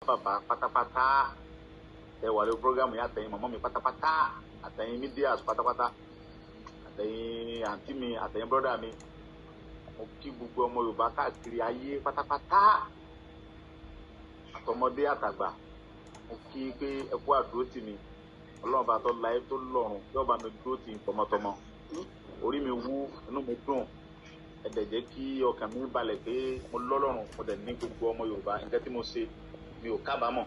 Bàbá pátápátá ẹ wà lórí program yìí, àtẹ̀yin màmá mi pátápátá, àtẹ̀yin medias pátápátá, àtẹ̀yin àǹtí mi, àtẹ̀yin brother mi, mo kí gbogbo ọmọ Yorùbá káàkiri ayé pátápátá, àtọmọdé àtàgbà. Mo kí pé ẹ kú àdúró tì mí. Ọlọ́run bá tó láyé tó lọ́run yóò bá mi dúró tì í tọmọtọmọ. Orí mi wú, inú mi dùn, ẹ dẹ̀ jẹ́ kí ọkàn mi balẹ̀ pé mo lọ́lọ́run, mo dẹ̀ ní gbogbo ọmọ Yorùbá. Nǹkan tí mo ṣe, mi ò kábàámọ̀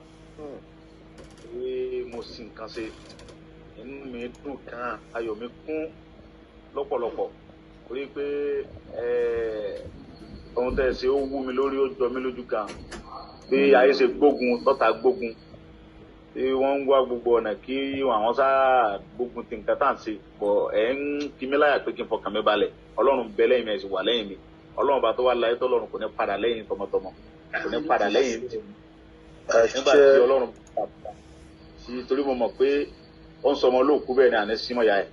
pé mo sì nǹkan ṣe. Inú mi dùn kan, ayọ̀ mi kún lọ́pọ̀lọpọ̀ torí pé ohun tẹ́ ẹ ṣe, ó wú mi lórí, ó jọ mí lójú gan. Bí ayé ṣe gbógun tọ́ta gbógun, tí wọ́n ń wá gbogbo ọ̀nà kí àwọn sáà gbógun ti nǹkan tá à ń ṣe bọ̀, ẹ̀ ń kí mi láyà pé kí n fọkàn mi balẹ̀. Ọlọ́run bẹ lẹ́yìn mi, ẹ̀ sì wà lẹ́yìn mi. Ọlọ́run bá tó wá láyé tọ́lọ́run kò ní padà lẹ́yìn tọmọtọmọ, kò ní padà lẹ́yìn nígbà tí Ọlọ́run sí, torí mo mọ̀ pé ó ń sọmọ olóòkú bẹ́ẹ̀ ni àní símọ̀ ya ẹ̀.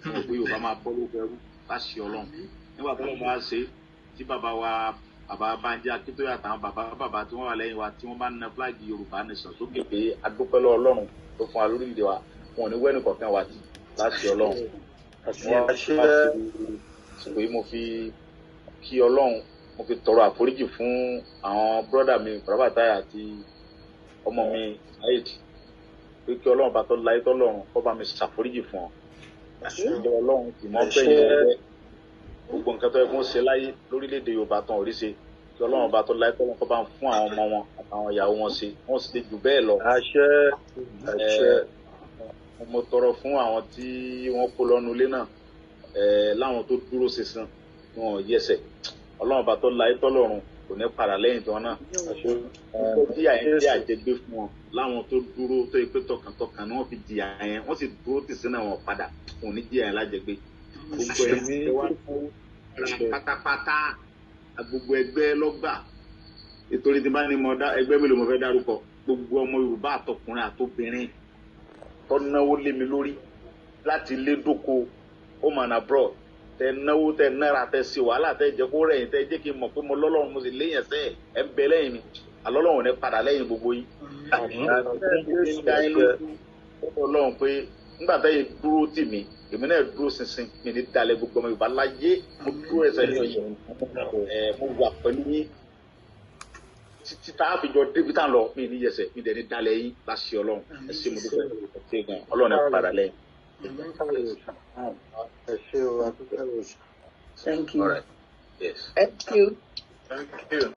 Mo mọ̀ pé Yorùbá máa bọ́ lóko ẹrú láṣẹ Ọlọ́run. Nígbà tó lọ́ọ́ máa ṣe tí bàbá wa, bàbá Bánjí Akíntóyè, àtàwọn bàbá bàbá tí wọ́n wà lẹ́yìn wa, tí wọ́n bá na flag Yorùbá nation sókè pé adúpẹ́ lọ́wọ́ Ọlọ́run tó fún wa lórílẹ̀ wa, wọn ò ní wẹ́nì kọ̀ọ̀kan wa tì láṣẹ Ọlọ́run. Wọ́n bá fi pé mo fi kí Ọlọ́run, mo fi tọrọ àforíjì fún àwọn brother mi Bàbá àti ọmọ mi Saheed, pé kí Ọlọ́run bá tó láyé tọ́lọ́run kó bá mi ṣàforíjì fún ọ. Ìjọ Ọlọ́run kì mọ́ bẹ́yìn ẹgbẹ́ gbogbo nǹkan tó yẹ kó ń ṣe láyé lórílẹ̀‐èdè Yorùbá tán òrí ṣe, kí Ọlọ́run bá tó láyé tọ́lọ́run kó bá ń fún àwọn ọmọ wọn àtàwọn ìyàwó wọn ṣe, wọ́n sì jù bẹ́ẹ̀ lọ. Àṣẹ, àṣẹ. Mo tọrọ fún àwọn tí wọ́n kó lọ́nu ilé náà, láwọn tó dúró ṣinṣin, wọn ò yẹsẹ̀. Ọlọ́run bá tó láyé tọ́lọ́run kò ní padà lẹ́yìn tí wọn náà tí àyẹ̀ tí àjẹgbé fún wọn, láwọn tó dúró tó yẹ pé tọkàntọkàn ni wọ́n fi jìyà yẹn, wọ́n sì dúró tì sínú àwọn padà, wọn ò ní jìyà yẹn lájẹgbé. Gbogbo ẹ̀ ṣe wá pátápátá, gbogbo ẹgbẹ́ lọ́gbà, nítorí tí bá ní mo dá ẹgbẹ́ mélòó mo fẹ́ dárúkọ. Gbogbo ọmọ Yorùbá, àtọkùnrin àtobìnrin tó náwó lé mi lórí láti lé dóko, home and abroad, tẹ náwó, tẹ náírà, tẹ ṣe wàhálà, tẹ jẹ kó rẹ̀yìn, tẹ jẹ́ kí n mọ̀ pé mo lọ́lọ́run, mo sì léyìn ẹsẹ̀ ẹ̀ ń bẹ lẹ́yìn mi. Àlọ́lọ́run ní padà lẹ́yìn gbogbo yín. Ọlọ́run pé nígbà tẹ́yìn dúró tì mí, èmi náà dúró ṣinṣin, mi ní dalẹ̀ gbogbo ọmọ Yorùbá láyé. Mo dúró ẹsẹ̀ ní ẹ̀, mo wà pẹ̀lú yín títí tá a fi jọ débi tá a lọ. Mi ní yẹsẹ̀, mi dẹ̀ ní dalẹ̀ yín láṣẹ Ọlọ́run. Ẹ ṣé, mo dúpẹ́, ẹ ṣé gan. Ọlọ́run ní padà lẹ́yìn. Ẹ ṣé o, adúpẹ́ o. Thank you. All right. Yes. Thank you. Thank you.